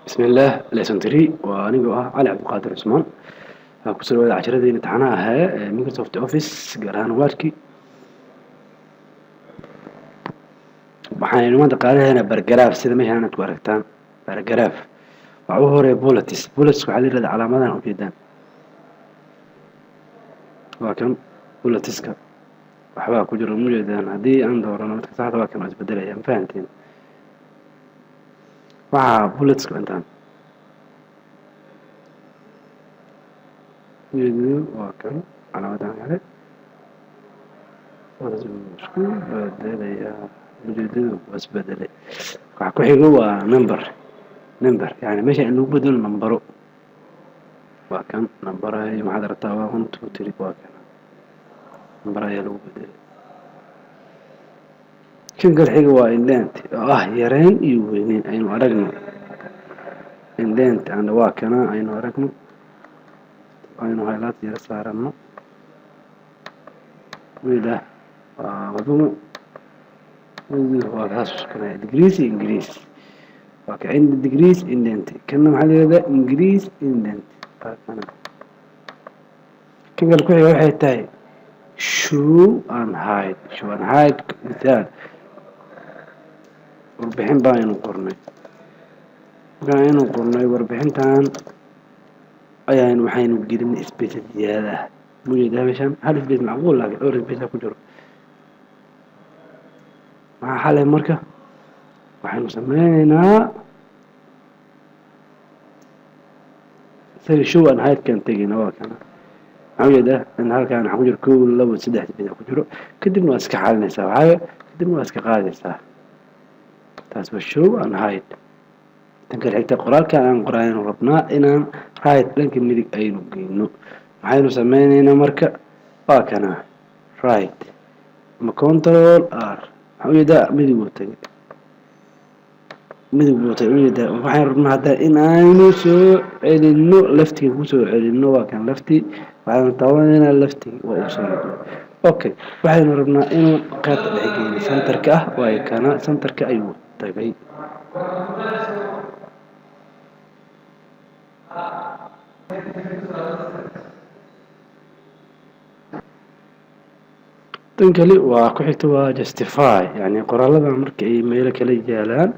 Bismillaah, lesson 3. Waa anigoo ah Cali Cabdiqaadir Cusmaan. Waxaan kusoo dhawaada casharadii imtixaanaha ahaa ee Microsoft Office, gaar ahaan Wordki. Waxaanaynu maanta qaadanaynaa paragraph. Sida meeshaan aad ku aragtaan, paragraph waxaa ugu horeeya bullets. Bullets waxaa la yihahdaa calaamadahan ujeedaan, waa kan bulletska, waxbaa ku jiro ma ujeedaan? Haddii aan doorano midka saxda, waa kan, waa isbedelaya. Ma fahanteen? Waxaa bulletska intaan ujeedadu waa kan calaamadan kale waa isku bedelayaa, ujeedadu waa isbedelay. Waxa ku xigo waa number. Number yani meesha in lagu bedelo nambaro, waa kan nambarahay. Maxaad rabtaa? Waa 1, 2, 3. Waa kan nambar ayaa lagu bedelay. Kan kale xiga waa indent, oo ah yareyn iyo weyneyn. Aynu aragno indent and waa kana, aynu aragno, aynu highlight yara saarano. Widah waa wadamo, waa kaas kana decrease, increase, waa ka decrease indent. Kana maxaa la yihahdaa? Increase indent, waa kana. Kan kale ku xiga waxay tahay show and hide. Show and hide, mithaal, warbixin baa aynu qornay. Markaan aynu qornay warbixintan ayaan waxaynu gelinay space ziyaada ah. Mujeedaa meeshaan hal space macquul, laakiin dhowr space ku jiro. Maxaa xalay? Marka waxaynu sameyneynaa isaga show and hide kan tegeyna. Waa kana, maxaa ujeedaa in halkan waxaa ku jiro kow, labo, saddex space ku jiro. Kadibna waa iska xalinaysaa waxaaga, kadibna waa iska qaadaysaa. Taas waa show and hide. Tan kale xigta, qoraalkan aan qoraynu rabnaa inaan right, dhanka midig aynu geyno. Maxaynu sameyneynaa marka? Waa kana right ama Control R. Maxaa ujeedaa? Midig buu tagay, midig buu tagay, ujeedaa. Waxaynu rabnaa hadda in aynu soo celino, leftiga kusoo celino. Waa kan lefti, waxaynu taabanaynaa leftiga, waa uu soo noqday. Okay, waxaynu rabnaa inuu qaybta dhexe geyno, centerka ah. Waayo, kana centerka ayuu tagay. Tan kale waa ku xigta, waa justify. Yani qoraalada marka ay meelo kala yaalaan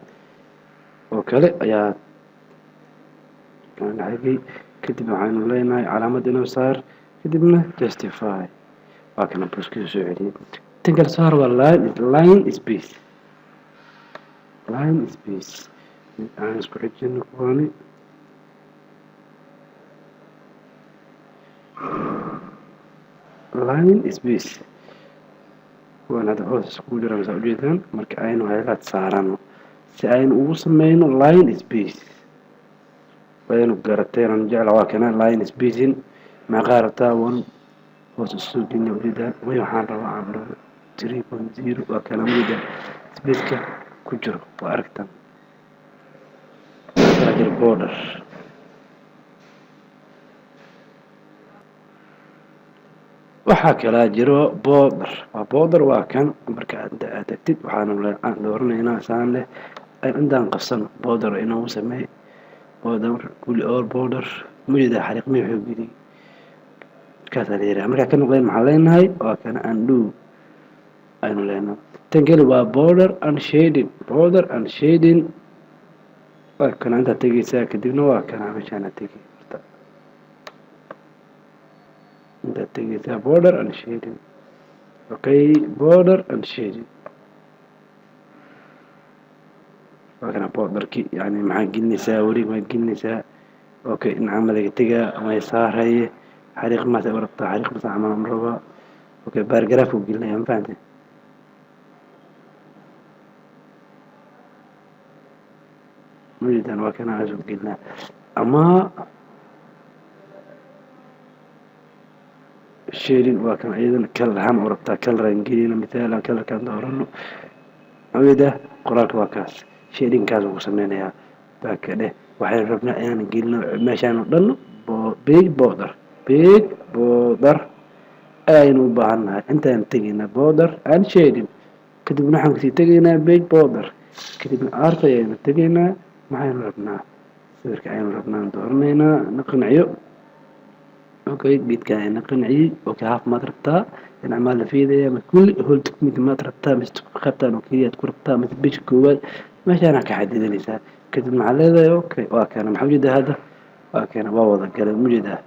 oo kale ayaa xigay. Kadib waxaynu leenahay calaamad inoo saar, kadibna justify. Waa kana, booskiisa soo celiyay. Tan kale soo har waa line, line space. Line space aan isku xijino kuwani. Line space kuwan hadda hoos iskugu jiraan, saa ujeedaan. Marka aynu highlight saarano si aynu ugu sameyno line space, waynu garateen aan jecla. Waa kana line spacing. Meeqaa rabtaa? One hoos isoo geliya, ujeedaan. Way, waxaan rabaa aan dhaho 3.0. Waa kana, ujeedaan, spaceka ku jiro waa aragtaan. Kala jiro border. Waxaa kalaa jiro border. Waa border, waa kan. Marka aad tagtid, waxaanu aan dooranaynaa saan leh, intaan qabsano, border inoogu sameey, border kuli, all border. Mujeeda xariiqmii wuxuu geliyey, markaasaa la yidhaha. Markaa ka noqdeen, maxaan leenahay? Waa kana undo aynu leenahay. Tan kale waa border and shading. Border and shading waa kana, intaad tegeysaa, kadibna waa kana meeshaana tegey. Horta intaad tegeysaa border and shading. Okay, border and shading waa kana borderki. Yani maxaa gelinaysaa? Wareeg maxaad gelinaysaa? Okay, dhinaca ma laga tegaa ama saaraye? Xariiq maase u rabtaa? Xariiq mase camal aan rabaa. Okay, paragraph uu gelinaya, ma fahantay? Majeedaan? Waa kana aasuu gelinaa ama shading, waa kan iyadana. Color ahaan u rabtaa? Color aan gelina, mithaal aan colorkaan doorano. Ujeedaa, qoraalka waa kaas, shadingkaas uu ku sameynayaa. Baaka dheh. Waxaynu rabnaa inaan gelino meeshaan oo dhan page border. Page border ayaynu u baahan nahay. Intaan tegaynaa border and shading, kadibna waxaan kasii tegaynaa page border, kadibna art ayaynu tegaynaa. Maxaynu rabnaa? Sawirka aynu rabnaan dooranaynaa, na qanciyo. Okay, geedka na qanciyey. Okay, half maad rabtaa, dhinac maad la fiidaya, ma kulli whole document maad rabtaa, mise qaybtan oo keliya aad ku rabtaa, mise page koowaad? Meeshaana ka xadidanaysaa. Kadib maxaa leedahay? Okay, waa kana. Maxaa ujeedaa hadda? Waa kana, waa wada galay, mujeedaa.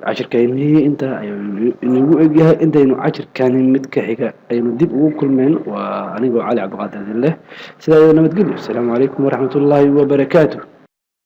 Cashirkaynihii intaa ayuu inagu egyahay. Intaynu cashirkani mid ka xiga aynu dib ugu kulmayno, waa anigoo Cali Cabdiqaadir idin leh sidaa iyo nabadgelyo. Asalaamu calaykum waraxmatullaahi wabarakaatu.